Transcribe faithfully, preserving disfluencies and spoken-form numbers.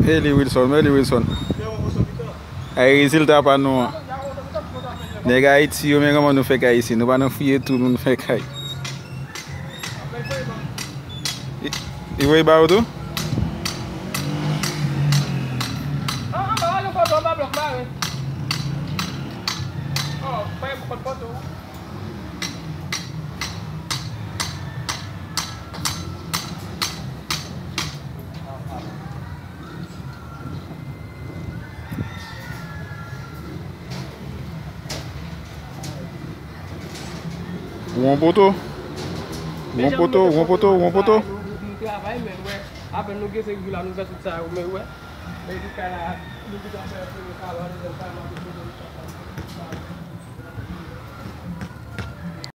Eli Wilson, Eli Wilson. Ay, rezilta pa nou an. Nèg Ayiti yo, men kòman nou fè kay isi. Nou pa nan fouye tou, nou fè kay. Li voye ba ou tou? Ou an poto? Ou an poto? Ou an poto? Ou an poto? Nou travay, men wè, apèn nou gen se jou la, nou fè tout sa yo, men wè. Men jiska la, nou tout ap fè premye travay, dezyèm travay, nou tout